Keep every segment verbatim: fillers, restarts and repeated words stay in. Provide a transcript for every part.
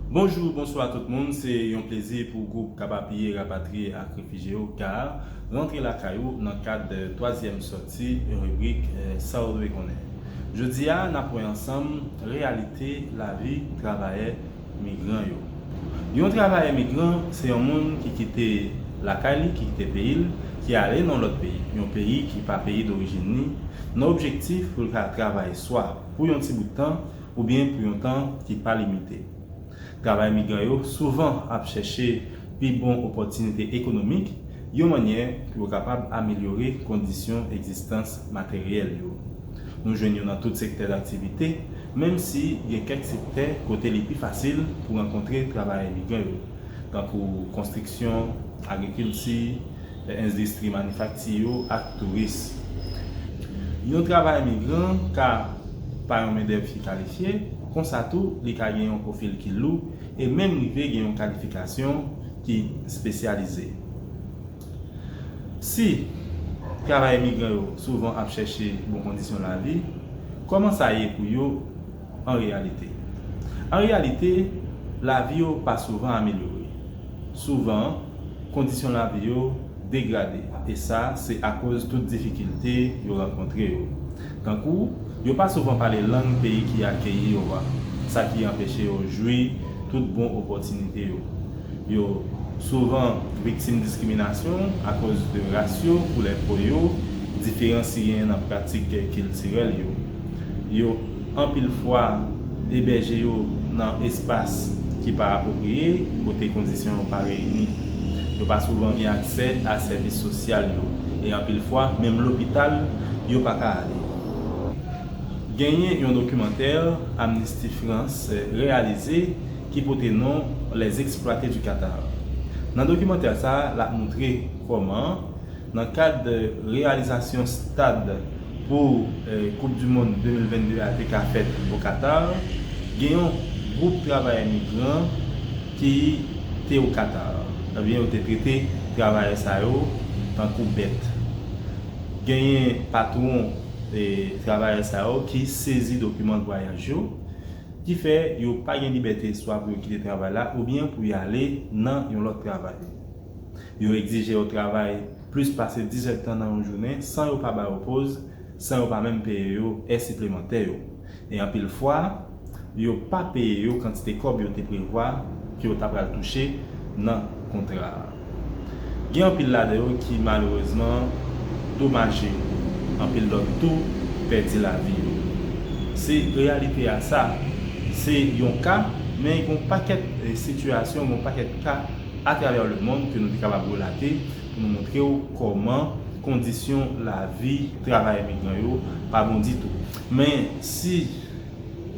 Bonjou, bonswa tout moun. Se yon plezi pou gwoup K A P A P I, Rapatriye ak Refijye yo, K A R, rantre lakay ou nan kad twazyèm sòti ribrik, eh, Sa w dwe konnen. Jodi a, n ap wè ansanm reyalite lavi travayè migran yo. Yon travayè migran se yon moun ki kite lakay li, ki kite peyi l, ki ale nan lòt peyi, yon peyi ki pa peyi dorijin li, nan objektif pou l ka travay swa pou yon ti bout tan oubyen pou yon tan ki pa limite. Travayè migran yo souvan ap chèche pi bon opòtinite ekonomik, yon mannyè pou yo kapab amelyore kondisyon egzistans materyèl yo. Nou jwenn yo nan tout sektè daktivite, menm si gen kèk sektè kote li pi fasil pou rankontre travayè migran yo, tankou konstriksyon, agrikilti, endistri manifakti yo ak touris. Yon travayè migran ka pa yon mendèv ki kalifye, konsa tou, li ka gen yon pwofil ki lou e menm rive gen yon kalifikasyon ki espesyalize. Si travayè migran yo souvan ap chèche bon kondisyon lavi, kòman sa ye pou yo an reyalite? An reyalite, lavi yo pa souvan amelyore. Souvan, kondisyon lavi yo degrade, e sa se akoz tout difikilte yo rankontre yo. Tankou, yo pa souvan pale lang peyi ki akeyi yo a, sa ki anpeche yo jwi tout bon opòtinite yo. Yo souvan viktim diskriminasyon akoz de ras yo, koulè po yo, diferans ki genyen nan pratik kiltirèl yo. Yo anpil fwa ebèje yo nan espas ki pa apwopriye, kote kondisyon yo pa reyini. Yo pa souvan gen aksè a sèvis sosyal yo, e anpil fwa, menm lopital, yo pa ka ale. Genyen yon dokimantè Amnesty France reyalize ki pote non Les Exploités du Qatar. Nan dokimantè sa a, l ap montre kòman, nan kad reyalizasyon stad pou, eh, Koup di Mond de mil vennde a te ka fèt o Qatar, gen yon gwoup travayè migran ki te o Qatar. Ebyen, yo te trete travayè sa yo tankou bèt. Genyen patwon, eh, travayè sa yo ki sezi dokiman vwayaj yo, ki fè yo pa gen libète swa pou yo kite travay la oubyen pou y ale nan yon lòt travay. Yo egzije yo travay plis pase diz èdtan nan yon jounen san yo pa ba yo poz, san yo pa menm peye yo è siplemantè yo. E anpil fwa, yo pa peye yo kantite kòb yo te prevwa ke yo ta pral touche nan kontra a. Gen anpil ladan yo ki malerezman domaje, anpil lòt tou pèdi lavi yo. Se reyalite a sa. Se yon ka, men gen yon pakèt, eh, sitiyasyon, gen yon pakèt ka atravè lemonn ke nou te kapab relate pou nou montre w kòman kondisyon lavi travayè migran yo pa bon ditou. Men si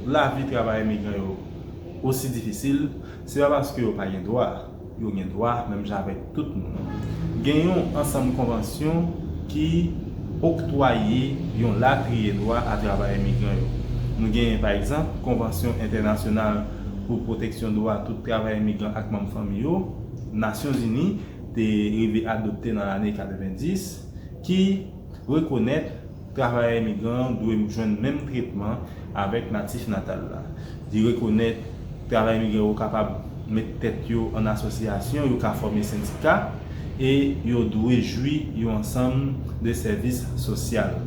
lavi travayè migran yo osi difisil, se pa paske yo pa gen dwa. Yo gen dwa menm jan avèk tout moun. Gen yon ansanm konvansyon ki oktwaye yon latriye dwa a travayè migran yo. Nou genyen, pa egzanp, Konvansyon Entènasyonal pou Pwoteksyon Dwa Tout Travayè Migran ak Manm Fanmi yo, Nasyonzini te rive adopte nan lane katrevendis, ki rekonèt travayè migran dwe jwenn menm tretman avèk natif natal la. Li rekonèt travayè migran yo kapab met tèt yo an asosyasyon, yo ka fòme sendika, e yo dwe jwi yon ansanm de sèvis sosyal.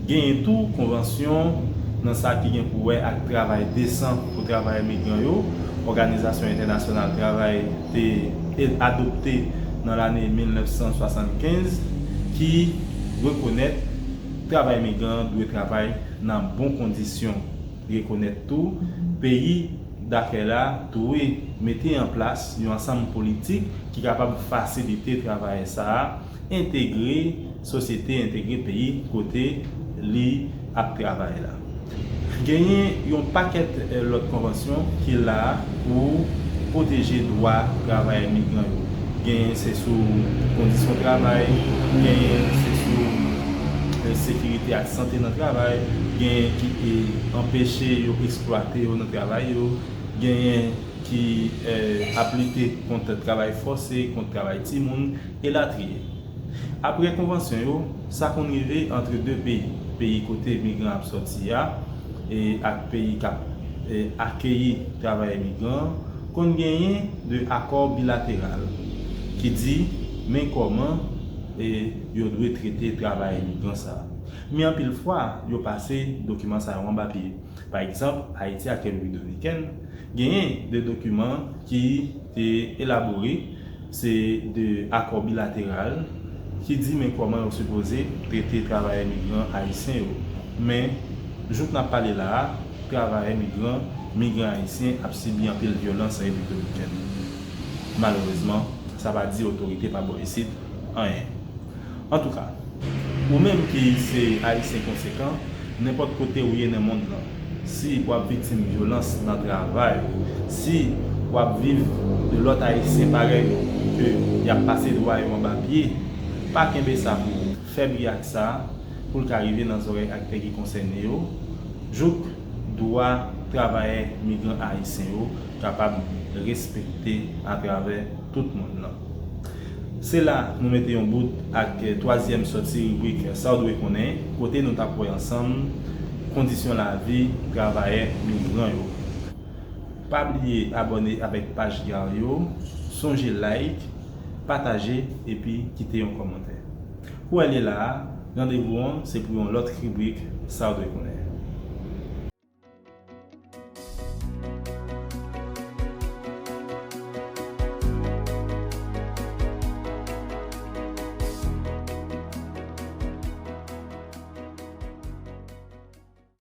Genyen tou konvansyon nan sa ki gen pou wè ak travay desan pou travayè migran yo. Òganizasyon Entènasyonal Travay te adopte nan lane mil nèf san swasannkenz, ki rekonèt travay migran dwe travay nan bon kondisyon. Rekonèt tou, peyi dakèy la dwe mete an plas yon ansanm politik ki kapab fasilite travayè sa a entegre sosyete, entegre peyi kote li ap travay la. Genyen yon pakèt, eh, lòt konvansyon ki la pou pwoteje dwa travayè migran yo. Genyen se sou kondisyon travay, genyen se sou, eh, sekirite ak sante nan travay, genyen ki, eh, anpeche yo eksplwate yo nan travay yo, genyen ki, eh, ap lite kont travay fòse, kont travay timoun, elatriye. Apre konvansyon yo, sa konn rive antre de peyi, peyi kote migran ap sòti a, e ak peyi k ap e, akeyi travayè migran konn genyen de akò bilateral ki di men kòman e, yo dwe trete travayè migran sa a. Men anpil fwa, yo pase dokiman sa yo anba pye. Pa egzanp, Ayiti ak Repiblik Dominikèn genyen de dokiman ki te elabore, se de akò bilateral ki di men kòman yo sipoze trete travayè migran ayisyen yo. Men, jouk n ap pale la a, travayè migran, migran ayisyen ap sibi anpil vyolans an Repiblik Dominikèn. Malerezman, sa pa di otorite pa bò isit anyen. Antouka, ou menm ki se Ayisyen konsekan, nenpòt kote ou ye nan mond lan, si w ap viktim vyolans nan travay, si w ap viv de lòt Ayisyen parèy ou ke y ap pase dwa yo anba pye, pa kenbe sa pou ou. Fè bri ak sa pou l ka rive nan zòrèy aktè ki konsène yo, jouk dwa travayè migran ayisyen yo kapab respekte atravè tout mond lan. Se la nou mete yon bout ak twazyèm sòti ribrik Sa w dwe konnen, kote nou t ap wè ansanm kondisyon lavi travayè migran yo. Pa bliye abòne avèk paj GARR yo, sonje like, pataje epi kite yon kòmantè. Pou wè li la a, randevou an se pou yon lòt ribrik Sa w dwe konnen.